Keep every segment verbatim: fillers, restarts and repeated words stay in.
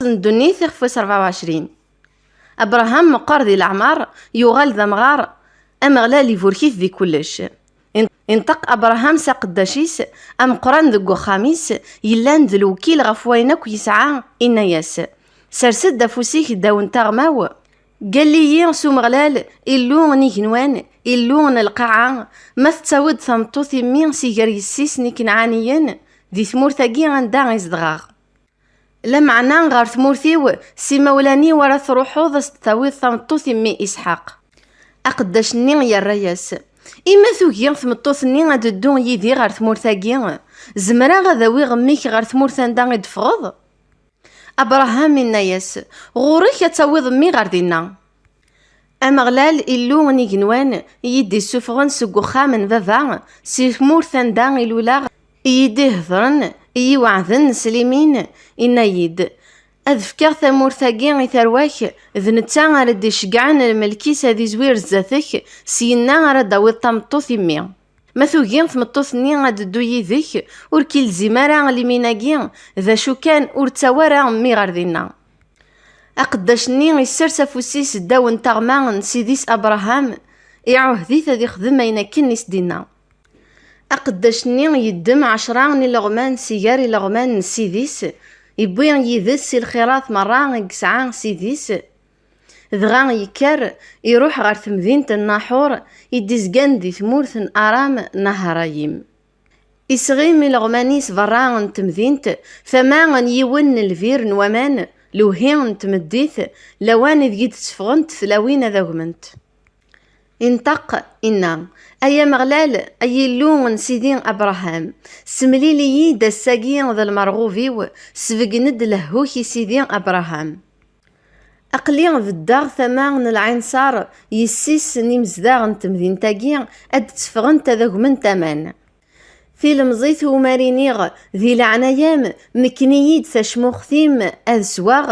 n ddunit, ixef wis rebɛa u ɛecrin. Abṛaham meqqer di leɛmer, yuɣal d amɣar, Ameɣlal iburek-it di kullec. In-, inṭeq Abṛaham s aqeddac-is ameqqran deg uxxam-is, yellan d lewkil ɣef wayen akk yesɛa, inna-yas: Sers-d afus-ik ddaw n taɣma-w, gall-iyi s Umeɣlal, Illu n igenwan, Illu n lqaɛa, ma tettawiḍ tameṭṭut i mmi si gar yessi-s n ikenɛaniyen, di tmurt-agi anda i zedɣeɣ. Lameɛna ɣer tmurt-iw, s imawlan-iw ara truḥeḍ a s-d-tawiḍ tameṭṭut i mmi Isḥaq. Aqeddac-nni yerra-yas: Imi tugi tmeṭṭut-nni ad d-teddu yid-i ɣer tmurt-agi, zemreɣ ad awiɣ mmi-k ɣer tmurt anda i d-teffɣeḍ? Abṛaham inna-yas: Ɣur-k ad tawiḍ mmi ɣer dinna. Ameɣlal, Illu n igenwan, i yi-d-issufɣen seg uxxam n baba, si tmurt anda i luleɣ, i yi-d-ihedṛen, i yi-weɛden s limin, inna-yi-d: Ad fkeɣ tamurt-agi i tarwa-k, d netta ara d-iceggɛen lmelk-is ad izwir zdat-k, syenna ara d-tawiḍ tameṭṭut i mmi. Ma tugi tmeṭṭut-nni ad d-teddu yid-k, ur k-ilzim ara limin-agi, d acu kan ur ttawi ara mmi ɣer dinna. Aqeddac-nni issers afus-is ddaw n taɣma n ssid-is Abṛaham, iɛuhed-it ad ixdem ayen akken i s-d-inna. Aqeddac-nni yeddem ɛecṛa n ileɣman si gar ileɣman n ssid-is, iwwi yid-s si lxirat meṛṛa i yesɛa ssid-is, dɣa yekker, iruḥ ɣer temdint n Naḥuṛ i d-izgan di tmurt n Aram Naharayim. Isɣim ileɣman-is beṛṛa n temdint, tama n yiwen n lbir n waman, lewhi n tmeddit, lawan ideg i d-tteffɣent tlawin ad agment. Inṭeq, inna: Ay Ameɣlal, ay Illu n Sidi Abṛaham, semlil-iyi-d ass-agi d lmerɣub-iw, sbeggen-d lehhu-k i Sidi Abṛaham. Aql-i beddeɣ tama n lɛinṣer, yessi-s n imezdaɣ n temdint-agi, ad d-tteffɣent ad agment aman. Tilemẓit umi ara iniɣ: Di leɛnaya-m, mekken-iyi-d tacmuxt-im ad sweɣ,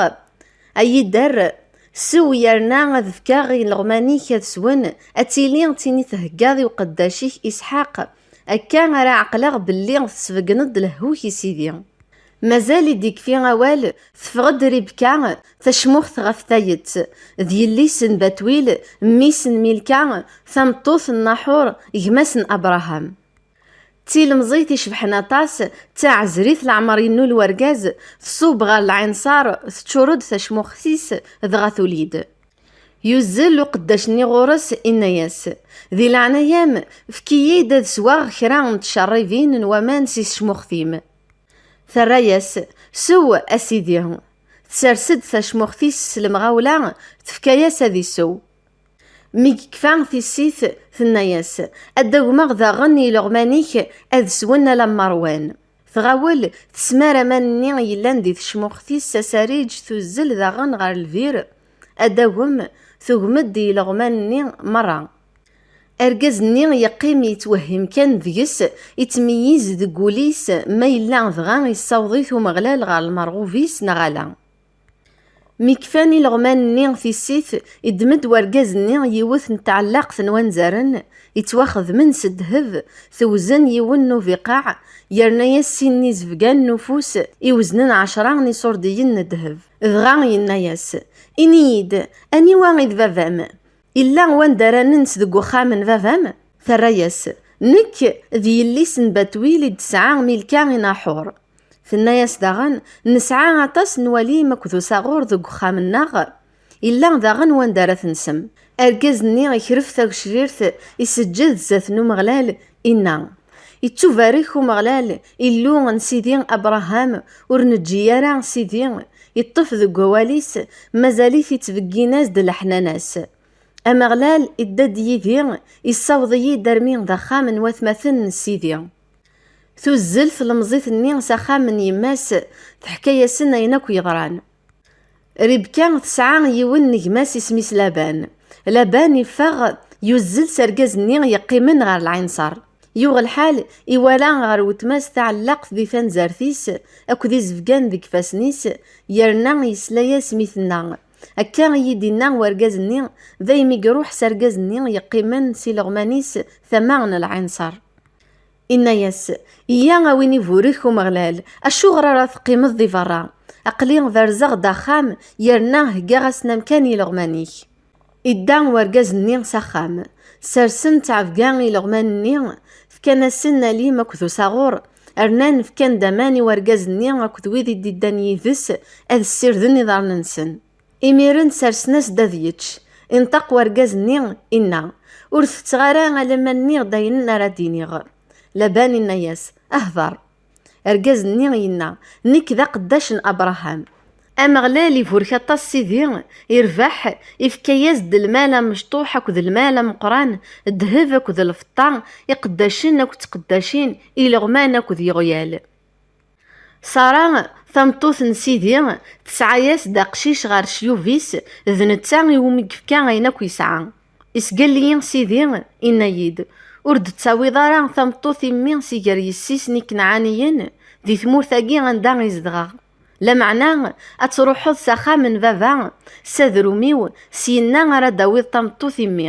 ad iyi-d-terr, sew yerna ad fkeɣ i ileɣman-ik ad swen, ad tili d tin i theggaḍ i uqeddac-ik Isḥaq. Akka ara ɛeqleɣ belli tesbegneḍ-d lehhu-k i Sidi. Mazal i d-ikfi awal, teffeɣ-d Ribka, tacmuxt ɣef tayet, d yelli-s n Batwil, mmi-s n Milka, tameṭṭut n Naḥuṛ, gma-s n Abṛaham. D tilemẓit icebḥen aṭas, d taɛezrit leɛmer yennul wergaz, tṣubb ɣer lɛinṣer, teččur-d tacmuxt-is, dɣa tuli-d. Yuzzel uqeddac-nni ɣur-s, inna-yas: Di leɛnaya-m, efk-iyi-d ad sweɣ kra n tcerribin n waman si tecmuxt-im. Terra-yas: Sew, a sidi. Tsers-d tacmuxt-is s lemɣawla, tefka-yas ad isew. Mi yekfa tissit, tenna-yas: Ad d-agmeɣ daɣen i ileɣman-ik ad swen ala mmerwan. Tɣawel, tesmar aman-nni yellan di tecmuxt-is s asariǧ, tuzzel daɣen ɣer lbir. Ad d-tagem, tugem-d i ileɣman-nni merra. Argaz-nni yeqqim yettwehhim kan deg-s, ittmeyyiz deg wul-is ma yella dɣa yessaweḍ-it Umeɣlal ɣer lmerɣub-is neɣ ala. Mi kfan ileɣman-nni tissit, iddem-d wergaz-nni yiwet n tɛellaɣt n wanzaren, ittwaxedmen s ddheb, tewzen yiwen n ubiqaɛ, yerna-yas sin n izebgan n ufus iweznen ɛecra n iṣurdiyen n ddheb. Dɣa yenna-yas: Ini-yi-d, aniwa i d baba-m? Illa wanda ara nens deg uxxam n baba-m? Terra-yas: Nekk d yelli-s n Batwil i d-tesɛa Milka i Naḥur. Tenna-yas daɣen: Nesɛa aṭas n walim akked usaɣur deg uxxam-nneɣ, illa daɣen wanda ara tensem. Argaz-nni ikref tageclirt, iseǧǧed zdat n Umeɣlal, inna: Ittubarek Umeɣlal, Illu n Sidi Abṛaham, ur neǧǧi ara Sidi, iṭṭef deg wawal-is, mazal-it ittbeggin-as-d leḥnana-s. Ameɣlal idda-d yid-i, issaweḍ-iyi-d armi d axxam n watmaten n Sidi. Tuzzel tlemẓit-nni s axxam n yemma-s, teḥka-yasen ayen akk yeḍran. Ribka tesɛa yiwen n gma-s isem-is Laban. Laban iffeɣ, yuzzel s argaz-nni yeqqimen ɣer lɛinṣer. Yuɣ lḥal, iwala ɣer wetma-s taɛellaqt di tanzart-is akked izebgan deg ifassen-is, yerna yesla-yas mi tenna: Akka i yi-d-inna wergaz-nni, daymi iruḥ s argaz-nni yeqqimen s ileɣman-is tama n lɛinṣer. Inna-yas: Iyya a win iburek Umeɣlal, acuɣer ara teqqimeḍ di berra? Aql-i berzeɣ-d axxam, yerna heggaɣ-asen amkan i ileɣman-ik. Idda urgaz-nni s axxam. Sersen ttɛebga i ileɣman-nni, fkan-asen alim akked usaɣur, rnan fkan-d aman i urgaz-nni akked wid i d-iddan yid-s ad ssirden iḍarren-nsen. Imiren sersen-as-d ad yečč. Inṭeq urgaz-nni, inna: "Ur tetteɣ ara alamma nniɣ-d ayen ara d-iniɣ." Laban inna-yas: "Hder." Argaz-nni yenna: "Nekk d aqeddac n Abṛaham." Ameɣlal iburek aṭas Sidi, irbeḥ, ifka-yas-d lmal amecṭuḥ akked lmal ameqqran, ddheb akked lfeṭṭa, iqeddacen akked tqeddacin, ileɣman akked yiɣyal. Ṣara, tameṭṭut n Sidi, tesɛa-yas-d aqcic ɣer ccyub-is, d netta iwumi yefka ayen akk yesɛa. "Isgel-iyi Sidi," inna-yi-d, "ur d-tettawiḍ ara tameṭṭut i mmi si gar yessi-s n ikenɛaniyen di tmurt-agi anda i zedɣeɣ. Lameɛna ad truḥeḍ s axxam n baba, s adrum-iw, syenna ara d-tawiḍ tameṭṭut i mmi."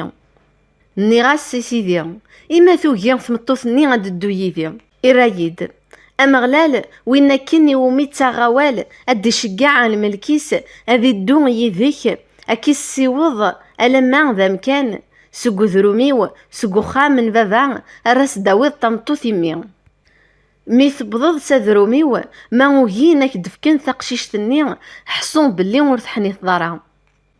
Nniɣ-as i Sidi: "Ima tugi tmeṭṭut-nni ad d-teddu yid-i?" Irra-yi-d: "Ameɣlal, win akken iwumi ttaɣ awal, ad d-iceggeɛ lmelk-is, ad iddu yid-k, ad k-issiweḍ alamma d amkan, seg udrum-iw, seg uxxam n baba, ara s-d-tawiḍ tameṭṭut i mmi. Mi tewwḍeḍ s adrum-iw, ma ugin ad k-d-fken taqcict-nni, ḥṣu belli ur teḥniteḍ ara."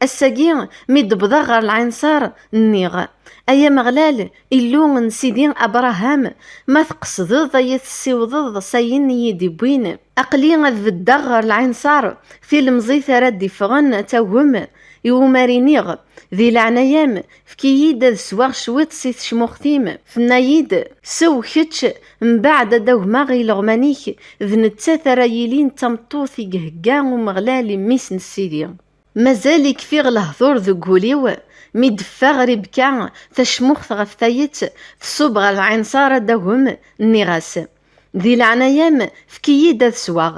Ass-agi, mi d-wwḍeɣ ɣer lɛinṣer, nniɣ: "Ay Ameɣlal, Illu n Sidi Abṛaham, ma tqesdeḍ ad yi-tessiwḍeḍ s ayen i yi-d-iwwin, aql-i ad beddeɣ ɣer lɛinṣer, tilemẓit ara d-iffɣen ad tagem, iwumi ara iniɣ: Di leɛnaya-m, efk-iyi-d ad sweɣ cwiṭ si tecmuxt-im." Tenna-yi-d: "Sew kečč, mbeɛd ad d-agmeɣ ileɣman-ik, d nettat ara yilin d tameṭṭut i ihegga Umeɣlal i mmi-s n Sidi." Mazal i kfiɣ lehdur deg wul-iw, mi d-teffeɣ Ribka tacmuxt ɣef tayet, tṣubb ɣer lɛinṣer ad d-tagem, nniɣ-as: "Di leɛnaya-m, efk-iyi-d ad sweɣ."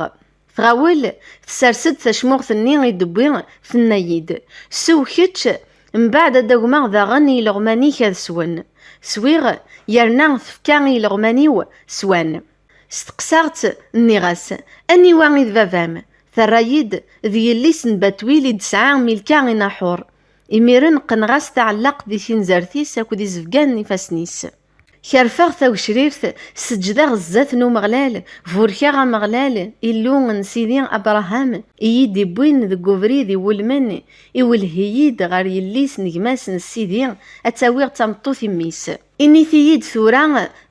Tɣawel, tessers-d tacmuxt-nni i d-tewwi, tenna-yi-d: "Sew kečč, mbeɛd ad d-agmeɣ daɣen i ileɣman-ik ad swen." Swiɣ, yerna tefka i ileɣman-iw, swan. Steqsaɣ-tt, nniɣ-as: "Aniwa i d baba-m?" Terra-yi-d: "D yelli-s n Batwil i d-tesɛa Milka i Naḥur." Imiren qqneɣ-as taɛellaqt di tinzert-is akked izebgan n ifassen-is. Kerfeɣ tagecrirt, seǧǧdeɣ zdat n Umeɣlal, burkeɣ Ameɣlal, Illu n Sidi Abṛaham, i yi-d-iwwin deg ubrid iwulmen, iwelleh-iyi-d ɣer yelli-s n gma-s n Sidi, ad tawiɣ d tameṭṭut i mmi-s. Init-iyi-d tura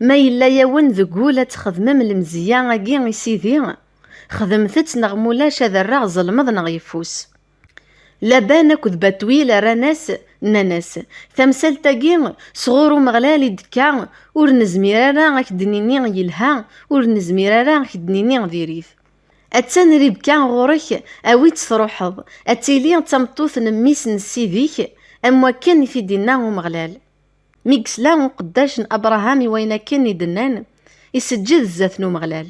ma yella-yawen deg wul ad txedmem lemzeyya-agi i Sidi? Xedmet-tt neɣ mulac ad rreɣ zelmeḍ neɣ yeffus. Laban akked Batwil rran-as, nnan-as: "Tamsalt-agi sɣur Umeɣlal i d-tekka, ur nezmir ara ad k-d-nini yelha, ur nezmir ara ad k-d-nini diri-t. Attan Ribka ɣur-k, awi-tt truḥeḍ, ad tili d tameṭṭut n mmi-s n ssid-ik, am wakken i t-id-inna Umeɣlal." Mi yesla uqeddac n Abṛaham i wayen akken i d-nnan, iseǧǧed zdat n Umeɣlal.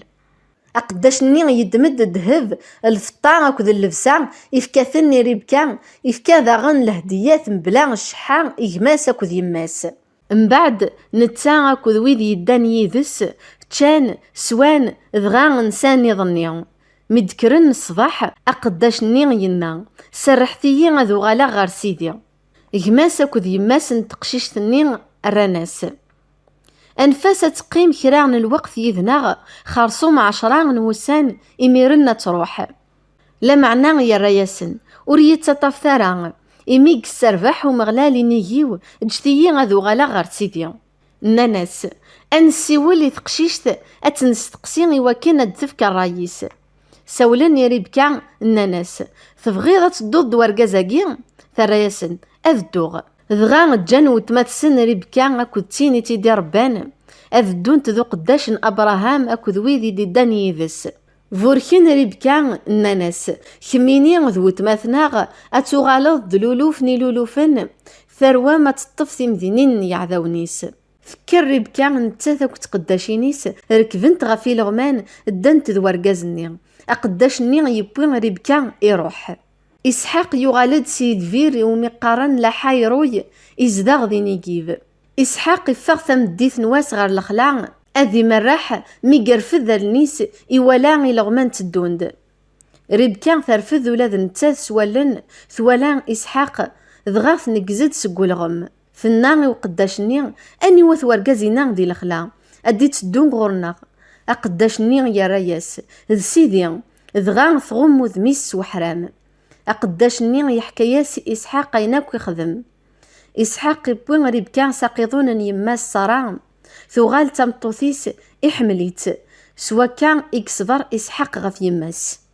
Aqeddac-nni yeddem-d ddheb, lfeṭṭa akked llebsa, ifka-ten i Ribka, ifka daɣen lehdiyat mebla cceḥḥa i gma-s akked yemma-s. Mbeɛd, netta akked wid yeddan yid-s ččan, swan, dɣa nsan iḍ-nni. Mi d-kkren ṣṣbeḥ, aqeddac-nni yenna: "Serrḥet-iyi ad uɣaleɣ ɣer sidi." Gma-s akked yemma-s n teqcict-nni rran-as: "Anef-as ad teqqim kra n lweqt yid-neɣ, xerṣum ɛecṛa n wussan, imiren ad truḥ." Lameɛna yerra-yasen: "Ur iyi-ttaṭṭafet ara, imi i yesserbeḥ Umeɣlal inig-iw, ǧǧet-iyi ad uɣaleɣ ɣer sidi." Nnan-as: "Ad nessiwel i teqcict, ad tt-nesteqsi i wakken ad d-tefk ṛṛay-is." Sawlen i Ribka, nnan-as: "Tebɣiḍ ad tedduḍ d wergaz-agi?" Terra-yasen: "Ad dduɣ." Dɣa ǧǧan weltma-tsen Ribka akked tin i tt-id-iṛebban, ad ddunt d uqeddac n Abṛaham akked wid i d-iddan yid-s. Burken Ribka, nnan-as: "Kemmini d weltma-tneɣ ad tuɣaleḍ d luluf n ilulufen, tarwa ma teṭṭef timdinin n yeɛdawen-is." Tekker Ribka, nettat akked tqeddacin-is, rekbent ɣef ileɣman, ddant d wergaz-nni. Aqeddac-nni yewwi Ribka, iruḥ. Isḥaq yuɣal-d si lbir iwumi qqaren Laḥayruy, izdeɣ di Nigib. Isḥaq iffeɣ tameddit n wass ɣer lexla, ad imerreḥ, mi yerfed allen-is, iwala ileɣman tteddun-d. Ribka terfed ula d nettat s wallen, twala Isḥaq, dɣa tneggez-d seg ulɣem. Tenna i uqeddac-nni: "Aniwa-t wergaz-inna di lexla? Ad d-itteddu ɣur-neɣ." Aqeddac-nni yerra-yas: "D sidi." Dɣa tɣumm udem-is s weḥram. Aqeddac-nni yeḥka-yas i Isḥaq ayen akk ixdem. Isḥaq iwwi Ribka s aqiḍun n yemma-s Ṣara, tuɣal d tameṭṭut-is, iḥemmel-itt. S wakka i yeṣber Isḥaq ɣef yemma-s.